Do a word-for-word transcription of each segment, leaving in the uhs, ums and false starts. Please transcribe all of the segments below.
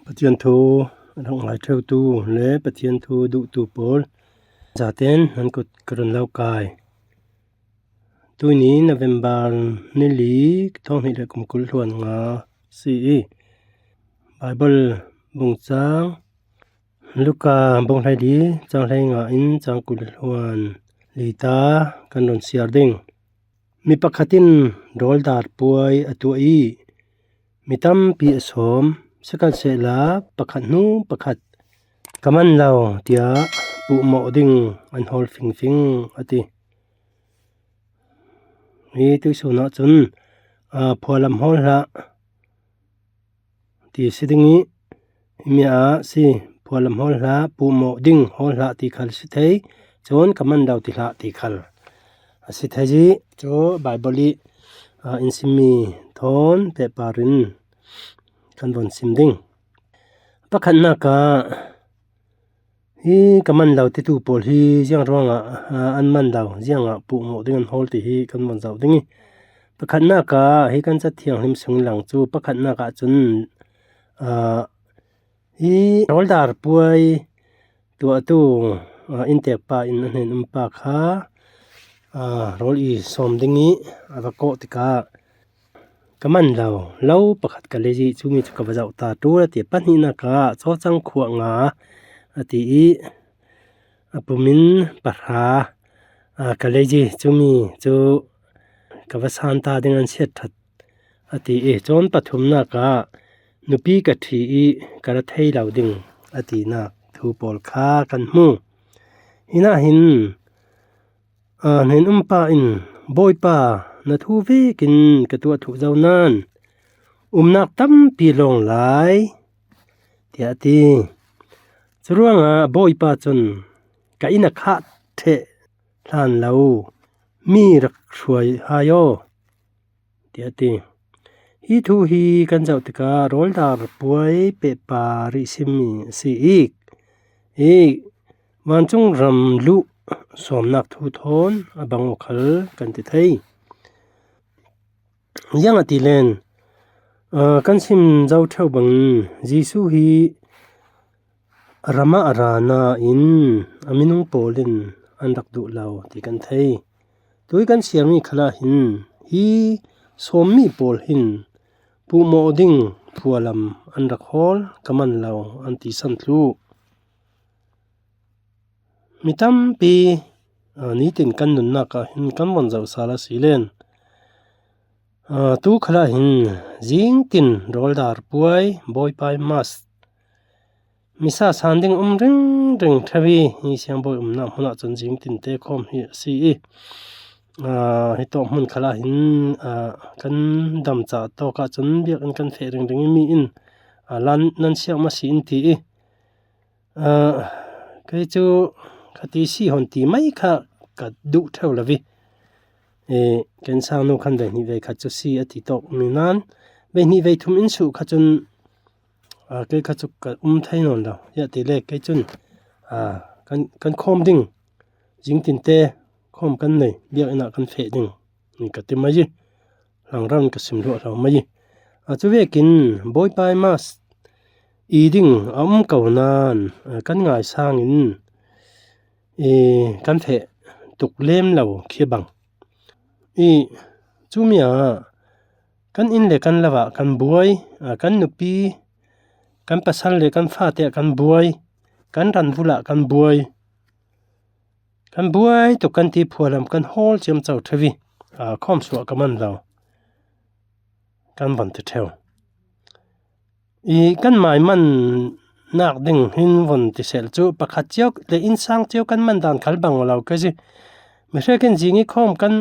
Pathian thu a rak ngai ṭheutu le Pathian thu duhtu pawl zaten nan kut ka run lo kai. Tuini November ni li, thawng hnih le kum kul hluan nga si i, Bible bung chang Luka bung hleili chang hleinga in chang kul hluan li ta kan run siar ding. Mi pakhat in rawldar puai a tuah i mi tampi a sawm, sikhalsehla pakhat hnu pakhat ka man lo tiah puhmawh ding an hawl fingfing a ti. Hi tuisun ahcun, aa, phualam hawl hlah ti si ding i, himi ah si, phualam hawl hlah, puhmawh ding hawl hlah ti khal si thei, cun ka man lo ti hlah ti khal a si thei i, cu Bible i, aa, in simmi thawn pehpar in kan von sim ding. Pakhatnak ah, hi ka man lo titu pawl hi ziang ruangah, aa, an man lo, ziangah puhmawh ding an hawl ti hi kan von zoh ding i, pakhatnak ah hi kan Ca Thianghlim sung lang cu pakhatnak ah cun, aa, hi rawldar puai tuahtu, aa, inntekpa in a hnen umpa kha, aa, rawl i sawm ding i a va kawh tikah, ka man lo, lo pakhat ka lei i cumi cu ka va zoh ta ṭul a ti. Pahnihnak ah cawcang khuah nga a ti i, a pum in pahra, aa, ka lei i cumi cu ka va san ta ding an siat ṭhat a ti i, cun pathumnak ah nupi ka ṭhi i ka ra thei lo ding a tinak thu pawl kha kan hmu. Hinah hin, aa, hnen umpa in, "Bawipa, na thu vekin ka tuah thuh zo nain umnak tampi lawng lai," tiah a ti. Curuangah Bawipa cun, "Ka inn a khah ṭheh hlan lo mi rak hruai hai aw," tiah a ti. Hi thu hi kan zoh tikah rawldar puai pehpar i simmi a si i, i vancung ram luh sawmnak thu thawn a bang aw khal kan ti thei. Ziangahtile, aa, kan sim zo ṭheu bangin Jesuh hi a ram ah a ra nain a minung pawl in an rak duh lo ti kan thei. Tui kan siarmi khalah hin hi sawmmi pawl hin puhmawh ding phualam an rak hawl, ka man lo an ti san thluh. Mi tampi, aa, nitin kan nunnak ah hin kan von zoh sal a si len, aa, tu khalah hin zingtin rawldar puai, Bawipa i Mass, misa san ding um ringring ṭheu i, hi siangbawi umnak hmun ahcun zingtin te khawm hi a si i, aa, hi tawk hmun khalah hin, aa, kan dam ca tawk ahcun biakinn kan feh ringring i mi in, aa, lan nan siak maw si in ti i, aa, kei cu khati si hon ti mai kha ka duh ṭheu lo i, ee, kan sangnu khan vei hnih vei khat cu si a ti tawk mi nain vei hnih vei thum in suh kha cun, aa, kei kha cu ka um thei nawn lo. Ziangahtile kei cun, aa, kan, kan khawm ding, zingtin te khawm kan nei, biakinn ah kan feh ding, ni ka ti mai i, hlangrau in ka sim hluah hlo mai i, aa, cu vekin Bawipa i Mass i ding a um ko nain, aa, kan ngaisang in, ee, kan feh tuk lem lo khi a bang. I, cumi ah kan inn le kan lo ah kan buai, aa, kan nupi, kan pasal le kan fate ah kan buai, kan ranvul ah kan buai, kan buai tuk kan ti phualam kan hawl ciamco ṭheu i, aa, khawm suah ka man lo kan von ti ṭheu. I kan maimannak ding hin von ti seh cu pakhat cio le innsang cio kan man dan khal bang lo ka si. Mi hrekin zing i khawm kan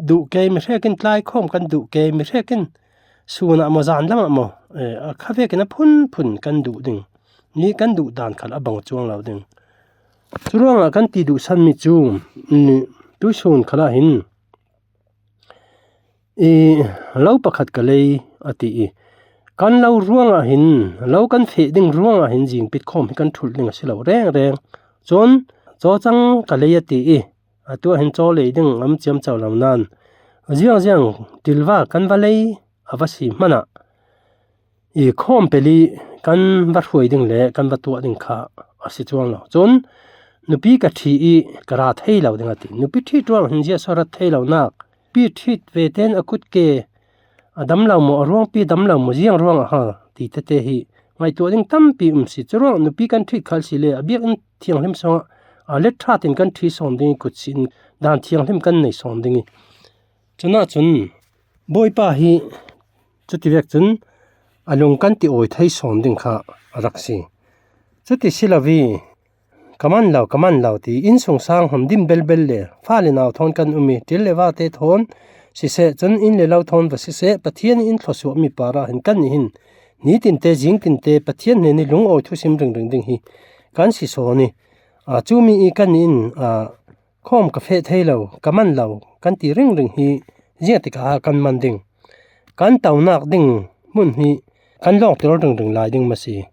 duh ke, mi hrekin tlai khawm kan duh ke, mi hrekin sun ah maw, zan lam ah maw, ee, a kha vekin a phunphun kan duh ding, ni kan duh dan khal a bang cuang lo ding. Curuangah kan ti duhsanmi cu, mm, tuisun khalah hin, i, lo pakhat ka lei a ti i, kan lo ruangah hin, lo kan feh ding ruangah hin zingpit khawm hi kan ṭhulh ding a si lo rengreng. Cun cawcang ka lei a ti i, atu ah hin caw lei ding a um ciamco lo nain, ziangziang tilva kan va lei a va si hmanah, i khawm peli kan va hruai ding le kan va tuah ding kha a si chuang lo. Chun nupi ka thi i ka ra thei lo ding a ti. Nupi thi tuang hin zia saw rat thei lo nak. Pi thit ve ten a kut ke a dam lo maw, a ruang pi dam lo maw, ziang ruang a ha ti te te hi ngaihtuah ding tampi um si. Churuang nupi kan thit khal si le a biak in thianghlim sawng a let that in kan thi sawn ding i kut si in dan thianghlim kan nei sawn ding i. Chunah chun Bawipa hi chuti vek chun a lung kan ti awi thei sawn ding kha a rak si. Chuti si lo vi, ka man lo, ka man lo ti, innsung sang hon dim belbel le, fa le nau thawn kan um i, til le vate thawn siseh, chun inn le lo thawn va siseh, Pathian in thlawsuah mi para hin kan nih hin, ni tinte, zing tinte, Pathian hnen i lungawi thusim ringring ding hi kan si sawn i. A, chu mi i kan nih in, a, khawm ka feh thei lo, ka man lo kan ti ringring hi ziang tikah kan man ding. Kan taunak ding hmun hi kan lawng tel ringring lai ding masi.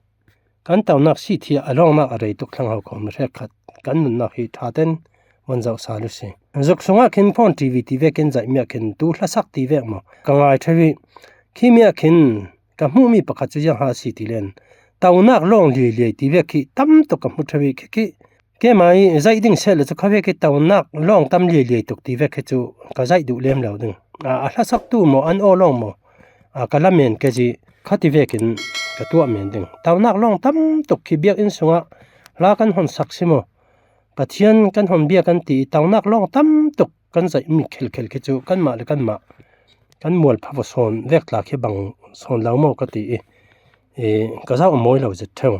Kan taunak si thia a lawngnak a rei tuk thlangho khawm hrekkhat kan nunnak hi thaten van zoh sal u si. Zuk sungah khin phone T V ti vekin zaih miah khin tu hlasak ti vek maw ka ngai thei. Khi miah khin ka hmuh mi pakhat cu ziang ha si ti len taunak lawng liailiai ti vek khi tam tuk ka hmu thei khi khi. Keimah i zaih ding seh le cu kha vek i taunak lawng tam liailiai tuk ti vek hi cu ka zaih duh lem lo ding. A, a hlasaktu maw, an aw lawng maw, a, ka lamen ke zi kha ti vekin ka tuah men ding. Taunak lawng tam tuk khi biakinn sungah hla kan hon sak si maw, Pathian kan hon bia kan ti i taunak lawng tam tuk kan zaih mi khelkhel khi cu kanmah le kanmah kan mualpha va sawn vek tla khi bang sawn lo maw ka ti i, i, ka zauh a mawi lo zet theu.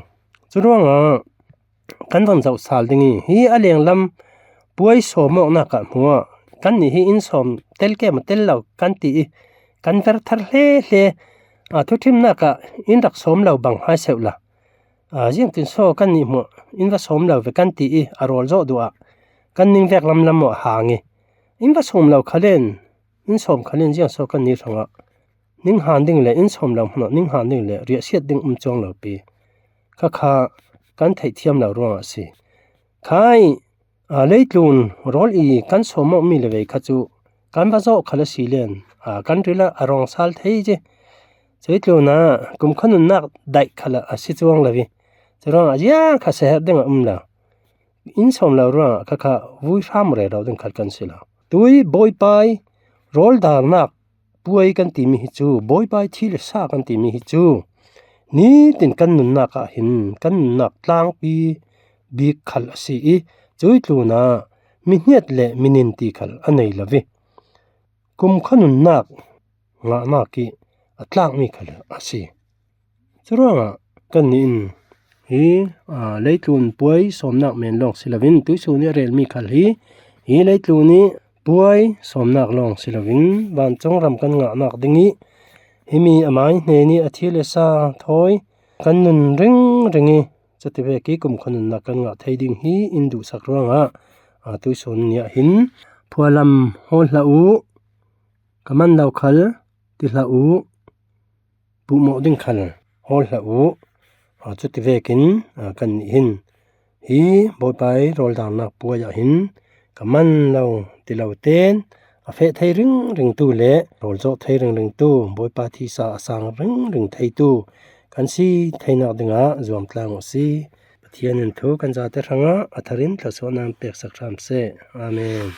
Cu ruangah kan van zoh sal ding i, hi a lenglam puai sawm awknak ah hmuah kan nih hi inn sawm tel ke maw tel lo kan ti i, kan ver thar hle hle. A, thuthimnak ah in rak sawm lo bang hai seuh la. A, ziangtin saw kan nih hmuah in va sawm lo ve kan ti i, a rawl zawh duh ah kan ning vek lamlam maw a hang i, in va sawm lo kha len, in sawm kha len ziang saw kan nih hrangah ning han ding le in sawm lo hmunah ning han ding le riahsiat ding um cuang lo pi. Kha kha kan theihthiam lo ruangah si. Khai, a, leitlun rawl i kan sawm awk mi le vei kha cu kan va zawh khal a si len, a, kan ril ah a rawng sal thei ci. Leitlun ah kum kha nunnak daih khal a si cuang lo i. Curuangah ziang kha seher ding a um lo. In sawm lo ruangah kha kha vui hram rero ding khal kan si lo. Tui Bawipai rawl dalnak puai kan timi hi cu, Bawipai thi le sa kan timi hi cu, nitin kan nunnak ah hin kan nunnak tlangpi bik khal a si i, cui tlunah mi hniat le mi nin ti khal a nei lo i, kum kha nunnak ngahnak i a tlakmi khal a si. Curuangah kan nih in hi, aa, leitlun puai sawmnak men lawng si loin tuihsun i a relmi khal hi, hi leitlun i puai sawmnak lawng si loin vancung ram kan ngahnak ding i, himi amai hnen i a thi le sa thawi kan nun ringring i, cuti vek i kum kha nunnak kan ngah thei ding hi in duhsak ruangah, aa, tuihsun ni ah hin phualam hawl hlah uh, ka man lo khal ti hlah uh, puhmawh ding khal hawl hlah uh. Aa, cuti vekin, aa, kan nih hin hi Bawipai rawl dalnak puai ah hin ka man lo ti lo ten a feh thei ringringtu le rawl zawh thei ringringtu, Bawipa thisa a sang ringring theitu kan si theinak dingah zuamtlang uh si. Pathian in thu kan zate hrangah a tharin thlawsuahna peksak hram seh. Amen.